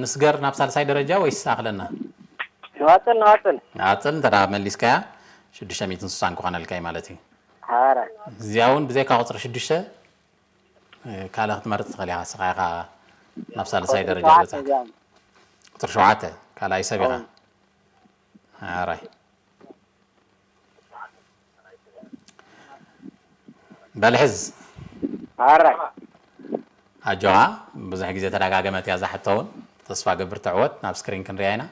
ንስገር ናብ ሳልሳይ ደረጃ ወይስ ኣኽለና? ንቐጽል፣ ንቐጽል። ንቐጽል፣ እንተ ደኣ መሊስካያ፣ ሽዱሽተ ሚእትን ስሳን ክኾነልካ እዩ ማለት እዩ። ኣረ። እዚኣ እውን ብዘይካ ቁጽሪ ሽዱሽተ፣ እ፣ ካልእ ክትመርጽ ትኽእል ኢኻ። ንስኻ ኢኻ ናብ ሳልሳይ ቁጽሪ ደረጃ ሸውዓተ ዝበጻሕካ። እዚኣ። ቁጽሪ ሸውዓተ፣ ካልኣይ ሰብ ኢኻ። ኣዎ። ኣራይ። በል ሕዝ። ኣረ። ኣጆኻ፣ ብዙሕ ግዜ ተደጋገመት እያ እዛ ሕቶ እውን። ተስፋ ገብር ትዕወት፣ ናብ ስክሪን ክንሪኣ ኢና።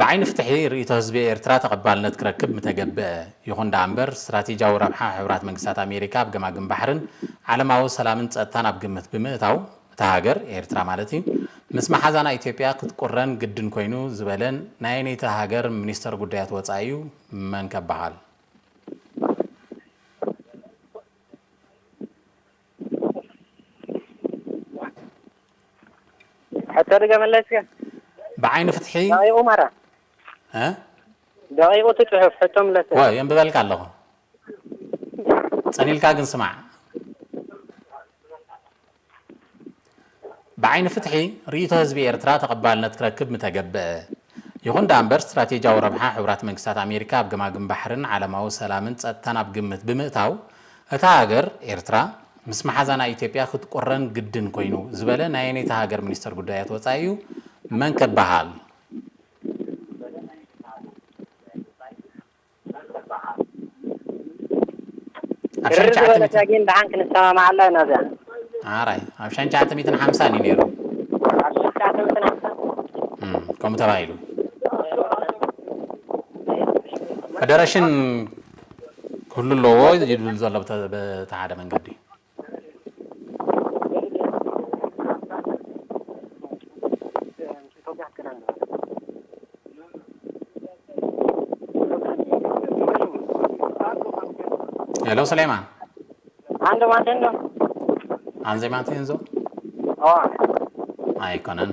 ብዓይኒ ፍትሒ ርእይቶ ህዝቢ ኤርትራ ተቐባልነት ክረክብ ምተገብአ። ይኹን ደኣ እምበር፣ ስትራቴጂያዊ ረብሓ ሕቡራት መንግስታት ኣሜሪካ ኣብ ገማግም ባሕርን ዓለማዊ ሰላምን ጸጥታን ኣብ ግምት ብምእታው፣ እታ ሃገር፣ ኤርትራ ማለት እዩ፣ ምስ መሓዛና ኢትዮጵያ ክትቁረን ግድን ኮይኑ ዝበለን ናይ ኣየነይቲ ሃገር ሚኒስተር ጉዳያት ወጻኢ እዩ? መን ከበሃል? ሕቶ ድገመለይ እስከ። ብዓይኒ ፍትሒ ደቂቑ ማራ። እ? ደቂቑ እቲ ጽሑፍ፣ ሕቶ ምለሰ። ወ-፣ የንብበልካ ኣለኹ። ጸኒልካ ግን ስማዕ። ብዓይኒ ፍትሒ፣ ርእይቶ ህዝቢ ኤርትራ ተቐባልነት ክረክብ ምተገብአ። ይኹን ደኣ እምበር፣ ስትራቴጂያዊ ረብሓ ሕቡራት መንግስታት ኣሜሪካ ኣብ ገማግም ባሕርን ዓለማዊ ሰላምን ጸጥታን ኣብ ግምት ብምእታው፣ እታ ሃገር፣ ኤርትራ፣ ምስ መሓዛና ኢትዮጵያ ክትቁረን ግድን ኮይኑ ዝበለ ናይ ኣየነይቲ ሃገር ሚኒስተር ጉዳያት ወጻኢ እዩ? መን ከበሃል? ኣብ ሸንቻዕተ ሚእቲ ግን ደሓን ክንሰማማዓላ ኢና እዚኣ። ኣራይ፣ ኣብ ሸንቻዕተ ሚእትን ሓምሳን እዩ ነይሩ። ኣብ ሸንቻዕተ ሚእትን ሓምሳን? እም፣ ከምኡ ተባሂሉ። ፈደረሽን ክህሉ ኣለዎ ይብል ዘሎ ብተ-፣ በቲ ሓደ መንገዲ። ሄሎ፣ ስሌማን። Ando mantendo. Anze mantenzo? Oh. ኣይኮነን።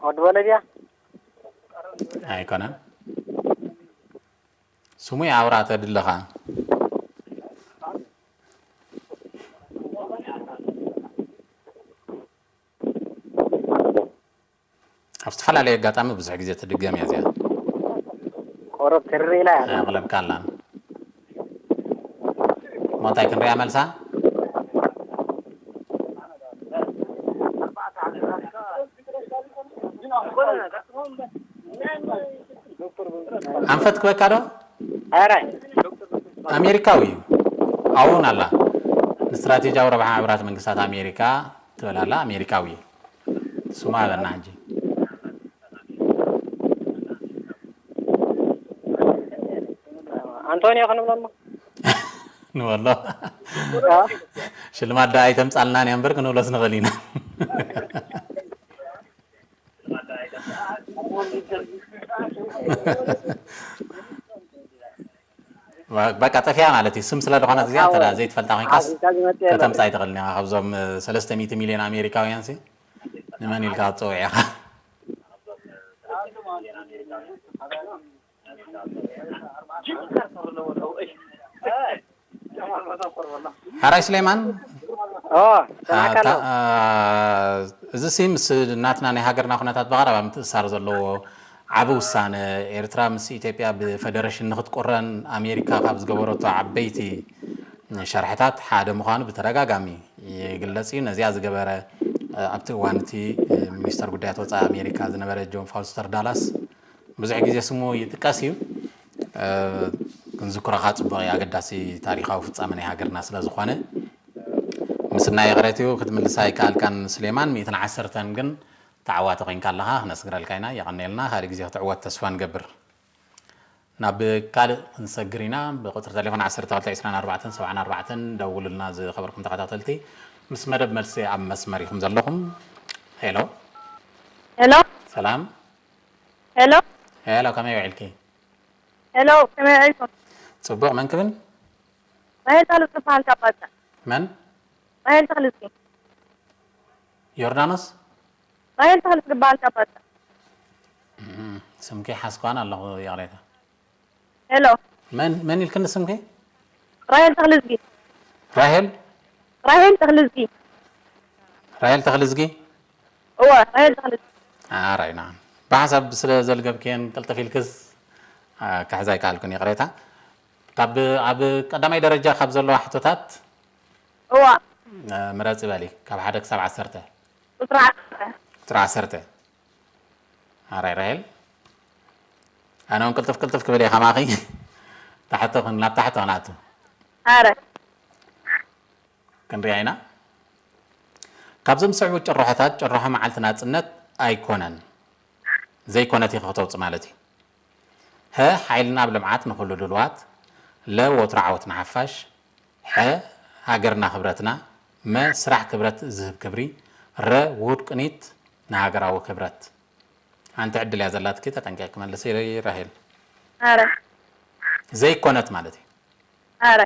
Od Bolivia. ኣይኮነን። ስሙ የኣውራ ተድለኻ። ኣብ ዝተፈላለየ ኣጋጣሚ ብዙሕ ግዜ ትድገም እያ እዚኣ። Koro kirri la. ኣቕለብካ ኣላ። ሞታይ ክንሪኣ መልሳ? ኣንፈት ክበካ ዶ? Ara. ኣሜሪካዊ እዩ። ኣውን ኣላ ንስትራቴጂያዊ ረብሓ ሕቡራት መንግስታት ኣሜሪካ ትብል ኣላ። ኣሜሪካዊ እዩ። ስሙ ኣበና ሕጂ Antonio kan belum. ንበሎ ሽልማት ዳ ኣይተምጻልናን እያ እምበር ክንብሎስ ንኽእል ኢና። በቃ ጠፊያ ማለት እዩ። ስም ስለ ዝኾነት እዚኣ እንተ ዘይትፈልጣ ኮይንካስ ከተምጻ ኣይትኽእልን ኢኻ። ካብዞም ሰለስተ ሚእቲ ሚልዮን ኣሜሪካውያን ሲ ንመን ኢልካ ክትጽውዕ ኢኻ? ሓራይ ስሌማን Oh, ኣታ- ኣ፣ እዚ ሲ ምስ ናትና ናይ ሃገርና ኩነታት ብቐረባ ምትእሳር ዘለዎ ዓቢ ውሳነ፣ ኤርትራ ምስ ኢትዮጵያ ብፈደረሽን ንክትቁረን ኣሜሪካ ካብ ዝገበረቶ ዓበይቲ ሸርሕታት ሓደ ምዃኑ ብተደጋጋሚ ይግለጽ እዩ። ነዚኣ ዝገበረ ኣብቲ እዋን እቲ ሚኒስተር ጉዳያት ወጻኢ ኣሜሪካ ዝነበረ ጆን ፋውስተር ዳላስ ብዙሕ ግዜ ስሙ ይጥቀስ እዩ። ክንዝክሮ ከዓ ጽቡቕ እዩ፣ ኣገዳሲ ታሪኻዊ ፍጻመ ናይ ሃገርና ስለ ዝኾነ። ምስናይ ይቕሬት እዩ፣ ክትምልሳ ኣይከኣልካን ስሌማን። ሚእትን ዓሰርተን ግን ተዓዋቲ ኮይንካ ኣለኻ፣ ክነስግረልካ ኢና። የቐንየልና፣ ካልእ ግዜ ክትዕወት ተስፋ ንገብር። ናብ ካልእ ክንሰግር ኢና። ብቁጽሪ ቴሌፎን ዓሰርተ ክልተ ዕስራን ኣርባዕተን ሰብዓን ኣርባዕተን ደውሉልና ዝኸበርኩም ተኸታተልቲ። ምስ መደብ መልሲ ኣብ መስመር ኢኹም ዘለኹም። ሄሎ። ሄሎ ሰላም። ሄሎ ሄሎ፣ ከመይ ውዒልኪ? ሄሎ፣ ከመይ ውዒልኩም? ጽቡቕ፣ መን ክብል? ራሄል ታሉ ዝበሃል ካብ ባጽዕ። መን? ራሄል ተኽልዝጊ። ዮርዳኖስ? ራሄል ተኽልዝጊ ዝበሃል ካብ ባጽዕ። እም፣ ስምኪ ሓስኳን ኣለኹ፣ ይቕሬታ። ሄሎ። መን፣ መን ኢልክኒ ስምኪ? ራሄል ተኽልዝጊ። ራሄል? ራሄል ተኽልዝጊ። ራሄል ተኽልዝጊ? እወ፣ ራሄል ተኽልዝጊ። ኣራይ፣ ናዓም። ብሓሳብ ስለ ዘልገብክየን ቅልጥፍ ኢልክስ፣ ኣ፣ ክሕዛ ኣይከኣልኩን፣ ይቕሬታ። ካብ፣ ኣብ ቀዳማይ ደረጃ ካብ ዘለዋ ሕቶታት፣ እወ። እ፣ ምረጺ በሊ፣ ካብ ሓደ ክሳብ ዓሰርተ። ቁጽሪ ዓሰርተ። ቁጽሪ ዓሰርተ። ኣራይ ራሄል፣ ኣነ እውን ቅልጥፍ ቅልጥፍ ክብል እየ ከማኺ። ታሕቲ ክን-፣ ናብ ታሕቲ ክንኣቱ። ኣረ። ክንሪኣ ኢና። ካብዞም ዝስዕቡ ጭርሖታት፣ ጭርሖ መዓልቲ ናጽነት ኣይኮነን፣ ዘይኮነት ኢኻ ክተውጽእ ማለት እዩ። ሀ፣ ሓይልና ኣብ ልምዓት ንኹሉ ድልዋት። ለ፣ ወትሩ ዓወት ንሓፋሽ። ሐ፣ ሃገርና ክብረትና። መ፣ ስራሕ ክብረት ዝህብ ክብሪ። ረ፣ ውሁድ ቅኒት ንሃገራዊ ክብረት። ሓንቲ ዕድል እያ ዘላትኪ፣ ተጠንቂቕኪ መልሲ ራሄል። ኣረ። ዘይኮነት ማለት እዩ። ኣረ።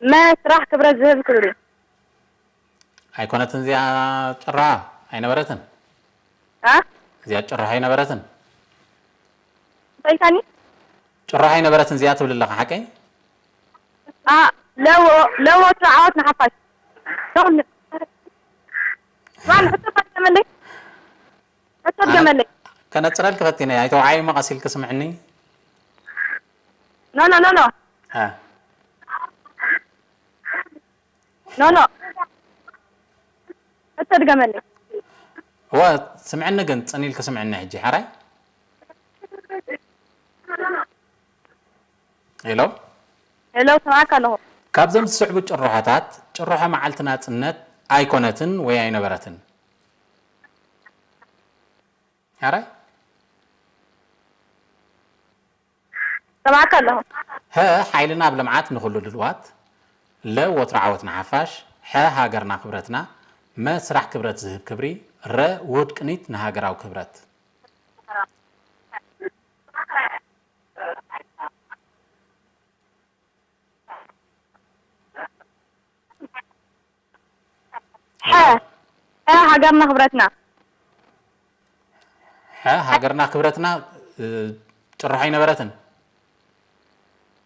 መ፣ ስራሕ ክብረት ዝህብ ክብሪ። ኣይኮነትን እዚኣ ጭርሖ ኣይነበረትን። ኣ? እዚኣ ጭርሖ ኣይነበረትን። እንታይ ኢልካኒ? ጭርሖ ኣይነበረትን እዚኣ ትብል ኣለኻ፣ ሓቀይ? ኣ፣ ለዎ፣ ለዎ ወትሩ ዓወት ንሓፋሽ። ሶን-፣ ሶን፣ ሕቶ ድገመለይ። ሕቶ ድገመለይ። ከነጽረልኪ ፈቲነ፣ ኣይተውዓይ እሞ ቀስ ኢልኪ ስምዕኒ። ኖ፣ ኖ፣ ኖ፣ ኖ። እ። ኖ፣ ኖ። ሕቶ ድገመለይ። እወ፣ ስምዕኒ ግን፣ ጽን ኢልኪ ስምዕኒ ሕጂ፣ ሓራይ? ሄሎ? ሄሎ፣ ሰማዕካ ኣለኹ። ካብዞም ዝስዕቡ ጭርሖታት፣ ጭርሖ መዓልቲ ናጽነት ኣይኮነትን ወይ ኣይነበረትን? ኣራይ ሰማዕካ ኣለኹ። ሀ ሓይልና ኣብ ልምዓት ንኹሉ ድልዋት። ለ ወትሮ ዓወት ንሓፋሽ። ሐ ሃገርና ክብረትና። መ ስራሕ ክብረት ዝህብ ክብሪ። ረ ውሁድ ቅኒት ንሃገራዊ ክብረት። ሐ ሐ ሃገርና ክብረትና። ሐ ሃገርና ክብረትና። እ፣ ጭርሖ ኣይነበረትን።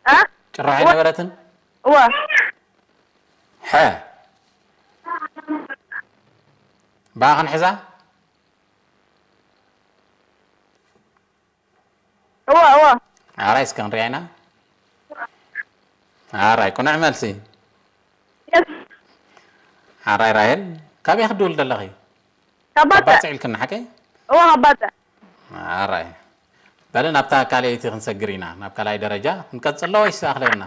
እ? ጭርሖ ኣይነበረትን። እወ ሐ ብኣ ክንሕዛ። እወ እወ ኣራይ እስከ ክንሪኣ ኢና። ኣራይ ቅኑዕ መልሲ። የስ ኣራይ ራሄል፣ ካበይ ክድውል ዘለኺ? ካባተ ባጽዕ ኢልክና ሓቀይ? እወ ካባተ ኣራይ በለ፣ ናብታ ካልኣይቲ ክንሰግር ኢና። ናብ ካልኣይ ደረጃ ክንቀጽሎ ወይስ ኣኽለና?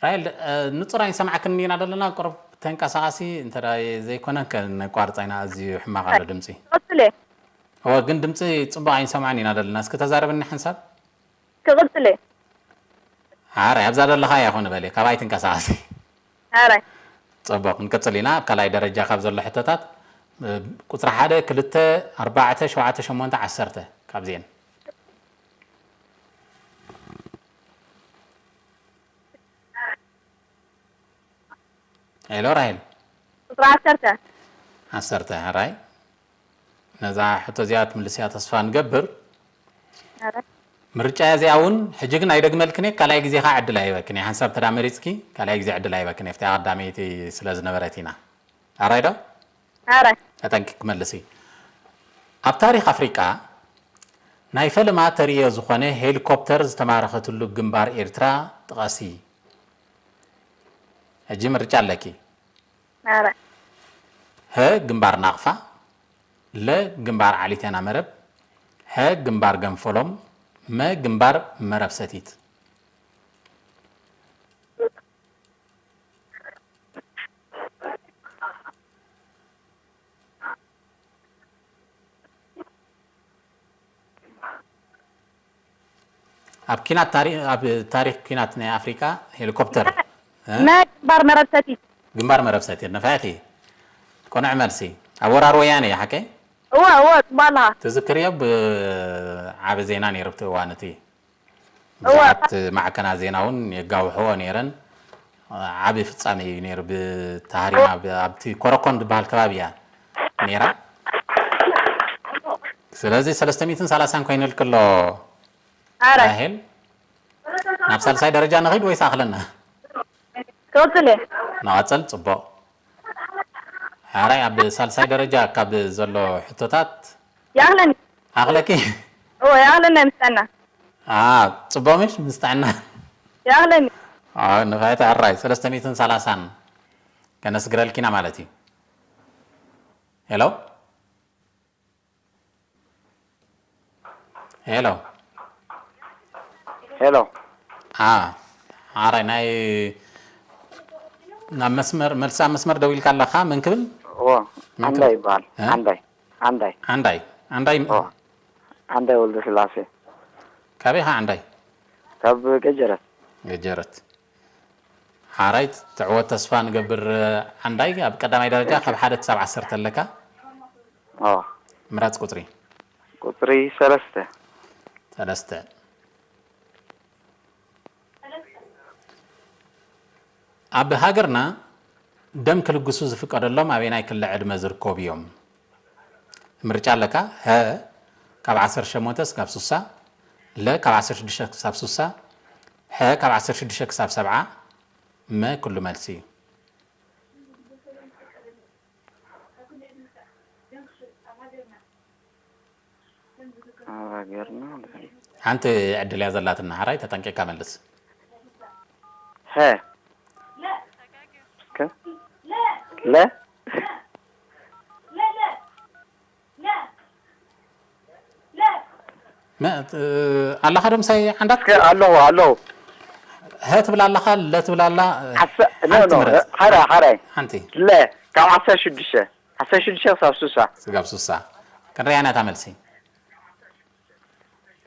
ራይል፣ እ፣ ንጹር ኣይንሰማዕክን ኢና ዘለና። ቁሩብ ተንቀሳቐሲ እንተ ደኣ ዘይኮነ ከነቋርጻ ኢና። ኣዝዩ ሕማቕ ኣሎ ድምጺ። ክቕጽል እየ እወ፣ ግን ድምጺ ጽቡቕ ኣይንሰማዕን ኢና ዘለና። እስኪ ተዛረብኒ ሓንሳብ። ክቕጽል እየ ኣረ ኣብዛ ዘለኻ ይኹን በለ፣ ካባይ ትንቀሳቐሲ። ኣረ ጽቡቕ፣ ክንቅጽል ኢና። ኣብ ካልኣይ ደረጃ ካብ ዘሎ ሕቶታት፣ እ፣ ቁጽሪ ሓደ፣ ክልተ፣ ኣርባዕተ፣ ሸውዓተ፣ ሸሞንተ፣ ዓሰርተ ካብዚኤን። ሄሎ ራሄል። ቁጽሪ ዓሰርተ ዓሰርተ፣ ሕራይ። ነዛ ሕቶ እዚኣ ትምልስያ ተስፋ ንገብር። ኣረ ምርጫ እዚኣ እውን ሕጂ ግን ኣይደግመልክን እየ፣ ካልኣይ ግዜ ኸዓ ዕድል ኣይበክን እየ። ሓንሳብ ተዳ መሪጽኪ፣ ካልኣይ ግዜ ዕድል ኣይበክን እየ። ኣብታ ቀዳመይቲ ስለ ዝነበረት ኢና። ኣራይ ዶ? ኣረ ተጠንቂቅ መልሲ። ኣብ ታሪኽ ኣፍሪቃ ናይ ፈለማ ተርእዮ ዝኾነ ሄሊኮፕተር ዝተማረኸትሉ ግንባር ኤርትራ ጥቐሲ። ሕጂ ምርጫ ኣለኪ። ኣረ ሀ ግንባር ናቕፋ፣ ለ ግንባር ዓሊቴና መረብ፣ ሐ ግንባር ገንፎሎም፣ መ ግንባር መረብ ሰቲት። ኣብ ኪናት ታሪ-፣ ኣብ ታሪኽ ኪናት ናይ ኣፍሪቃ ሄሊኮፕተር፣ እ? መ ግንባር መረብ ሰቲት ግንባር መረብ ሰቲት። ነፋይኺ። ቅኑዕ መልሲ። ኣብ ወራር ወያነ እዩ ሓቀይ? እወ እወ ጽቡቕ ኣለኻ ትዝክርዮ፣ ብዓቢ ዜና ነይሩ ኣብቲ እዋን እቲ። እወ። ብዙሓት ማዕከናት ዜና እውን የጋውሕዎ ነይረን። ዓቢ ፍጻሜ እዩ ነይሩ። ብታህሪና ብ-፣ ኣብቲ ኮረኮን ዝበሃል ከባቢ እያ ነይራ። ስለዚ ሰለስተ ሚእትን ሰላሳን ኮይኑልኪ ኣሎ ኣረ ራሄል። ናብ ሳልሳይ ደረጃ ንኺድ ወይስ ኣኽለና? ክቕጽል እየ ንቐጽል። ጽቡቕ። ሓራይ ኣብ ሳልሳይ ደረጃ ካብ ዘሎ ሕቶታት ይኣኽለኒ ኣኽለኪ? እወ ይኣኽለኒ ምስ ጥዕና ኣ፣ ጽቡቕ ምሽ ምስ ጥዕና? ይኣኽለኒ ኣ፣ ንፋይት ሕራይ ሰለስተ ሚእትን ሰላሳን ከነስግረልኪና ማለት እዩ። ሄሎ? ሄሎ? ሄሎ። ኣ፣ ሓራይ ናይ ናብ መስመር፣ መልሲ ኣብ መስመር ደው ኢልካ ኣለኻ። መን ክብል? እዎ፣ መን ዓንዳ ክብል? ይበሃል። እ? ዓንዳይ፣ ዓንዳይ። ዓንዳይ። ዓንዳይ። እዎ፣ ዓንዳይ ወልደ ስላሴ። ካበይ ኢኻ ዓንዳይ? ካብ ገጀረት። ገጀረት። ሓራይ ትዕወት ተስፋ ንገብር። ዓንዳይ ኣብ ቀዳማይ ደረጃ ካብ ሓደ ክሳብ ዓሰርተ ኣለካ። እዎ። ምራጽ ቁጽሪ። ቁጽሪ ሰለስተ። ሰለስተ። ኣብ ሃገርና ደም ክልግሱ ዝፍቀደሎም ኣበየናይ ክሊ ዕድመ ዝርከቡ እዮም? ምርጫ ኣለካ። ሀ ካብ ዓሰርተ ሸሞንተ ክሳብ ስሳ፣ ለ ካብ ዓሰርተ ሽዱሽተ ክሳብ ስሳ፣ ሐ ካብ ዓሰርተ ሽዱሽተ ክሳብ ሰብዓ፣ መ ኩሉ መልሲ እዩ። ኣብ ሃገርና ሓንቲ ዕድል እያ ዘላትና። ሓራይ ተጠንቂቕካ መልስ። ሀ እስከ ለ መ-፣ እ፣ ኣለኻ ዶ ምሳይ ዓንዳት? እስከ ኣለኹ ኣለኹ። ሀ ትብላ ኣለኻ፣ ለ ትብላ ኣላ። ሓራይ ሓራይ ሓንቲ ለ ካብ ዓሰርተ ሽዱሽተ ዓሰርተ ሽዱሽተ ክሳብ ሱሳ። ስጋብ ሱሳ ክንሪያ ኢና እታ መልሲ።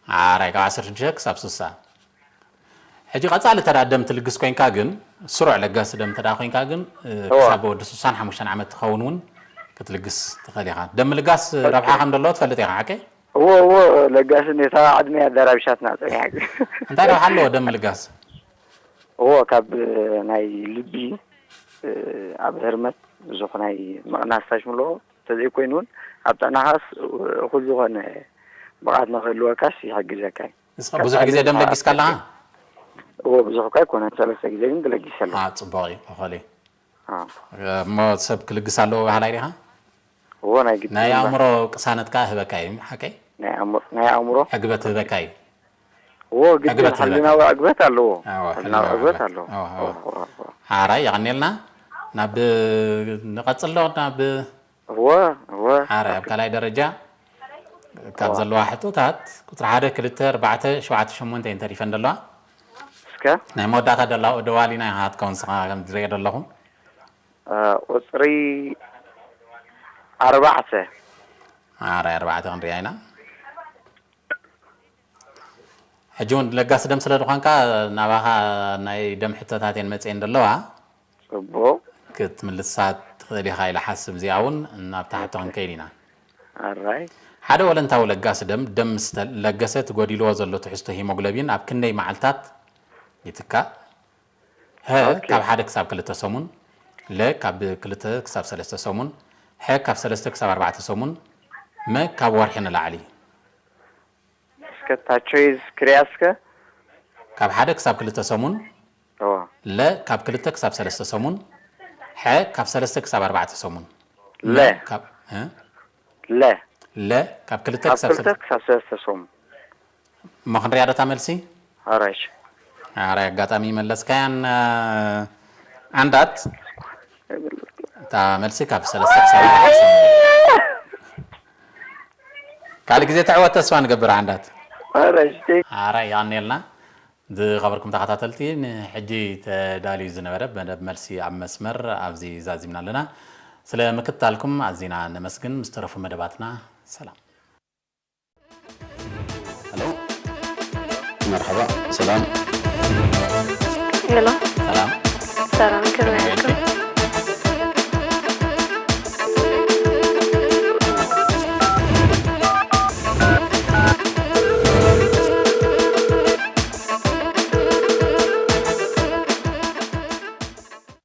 ሓራይ ካብ ዓሰርተ ሽዱሽተ ክሳብ ሱሳ። ሕጂ ቀጻሊ ተዳ ደም ትልግስ ኮይንካ ግን፣ ስሩዕ ለጋሲ ደም ተዳ ኮይንካ ግን፣ ክሳብ ወዲ ሱሳን ሓሙሽተን ዓመት ትኸውን እውን ክትልግስ ትኽእል ኢኻ። ደም ምልጋስ ረብሓ ከም ዘለዎ ትፈልጥ ኢኻ፣ ሓቀይ? እዎ እዎ። ለጋስን እታ ዕድመ ኣዳራቢሻትና ጸኒሓ። እንታይ ረብሓ ኣለዎ ደም ምልጋስ? እዎ፣ ካብ ናይ ልቢ ኣብ ህርመት ብዙሕ ናይ ምቕናስ ታሽምሎ ተዘይኮይኑ እውን ኣብ ጥዕናኻስ እኹል ዝኾነ ብቕዓት ንክህልወካስ ይሕግዘካ እዩ። ንስኻ ብዙሕ ግዜ ደም ለጊስካ ኣለኻ? እዎ፣ ብዙሕ እኳ ኣይኮነን፣ ሰለስተ ግዜ ግን ለጊሰ ኣለኹ። ጽቡቕ እዩ። እሞ ሰብ ክልግስ ኣለዎ በሃላይ ዲኻ? እዎ ናይ ግድን ናይ እምበር። ኣእምሮ ቅሳነት ከኣ ህበካ እዩ፣ ሓቀይ? ናይ ኣእምሮ ናይ ኣእምሮ ዕግበት ህበካ እዩ። እዎ ግድን ዕግበት ህበካ። ሕልናዊ ዕግበት ኣለዎ። ኣዎ፣ ሕልናዊ ሕልናዊ ዕግበት ዕግበት። ኣለዎ። ኣዎ፣ ኣዎ። እዎ፣ እዎ፣ እዎ። ሓራይ የቐንየልና። ናብ ንቐጽል ዶ ናብ እዎ እዎ። ሓራይ ኣብ ካልኣይ ደረጃ ካብ ዘለዋ ሕቶታት ቁጽሪ ሓደ፣ ክልተ፣ ኣርባዕተ፣ ሸውዓተ፣ ሸሞንተ እየን ተሪፈን ዘለዋ። እስከ ናይ መወዳእታ ደላ ደዋሊና ኢኻ ክትከውን ንስኻ ከም ዝሪኦ ዘለኹ። እ፣ ቁጽሪ ኣርባዕተ። ኣራይ ኣርባዕተ ክንሪኣ ኢና። ሕጂ እውን ለጋሲ ደም ስለ ዝኾንካ ናባኻ ናይ ደም ሕቶታት እየን መፅየን ዘለዋ። ጽቡቕ። ክትምልሳ ትኽእል ኢኻ ኢለ ሓስብ። እዚኣ እውን ናብታ ሕቶ ክንከይድ ኢና። ኣራይ። ሓደ ወለንታዊ ለጋሲ ደም ደም ምስ ለገሰ እቲ ጎዲልዎ ዘሎ ትሕዝቶ ሂሞግሎቢን ኣብ ክንደይ መዓልታት ይትካእ? ሀ ኦኬ። ካብ ሓደ ክሳብ ክልተ ሰሙን፣ ለ ካብ ክልተ ክሳብ ሰለስተ ሰሙን፣ ሐ ካብ ሰለስተ ክሳብ ኣርባዕተ ሰሙን፣ መ ካብ ወርሒ ንላዕሊ። እስከ እታ ቾይዝ ክሪያ እስከ። ካብ ሓደ ክሳብ ክልተ ሰሙን፣ እዎ። ለ ካብ ክልተ ክሳብ ሰለስተ ሰሙን፣ ሐ ካብ ሰለስተ ክሳብ ኣርባዕተ ሰሙን። ለ። መ ካብ እ? ለ። ለ ካብ ክልተ ካብ ክሳብ ክልተ ሰለስተ። ክሳብ ሰለስተ ሰሙን። እሞ ክንሪኣ ዶ እታ መልሲ? ኣራይሽ። ኣራይ ኣጋጣሚ መለስካያን እ፣ ዓንዳት። እታ መልሲ ካብ ሰለስተ ክሳብ ኣርባዕተ ሰሙን። ካልእ ግዜ ትዕወት ተስፋ ንገብር ዓንዳት። ኣራይሽ። ኣራይ የቐንየልና። ዝኸበርኩም ተኸታተልቲ፣ ንሕጂ ተዳልዩ ዝነበረ መደብ መልሲ ኣብ መስመር ኣብዚ ዛዚምና ኣለና። ስለ ምክትታልኩም ኣዚና ነመስግን። ምስ ተረፉ መደባትና ሰላም። ሄሎ፣ መርሓባ፣ ሰላም። ሄሎ፣ ሰላም። ሰላም፣ ከመይ?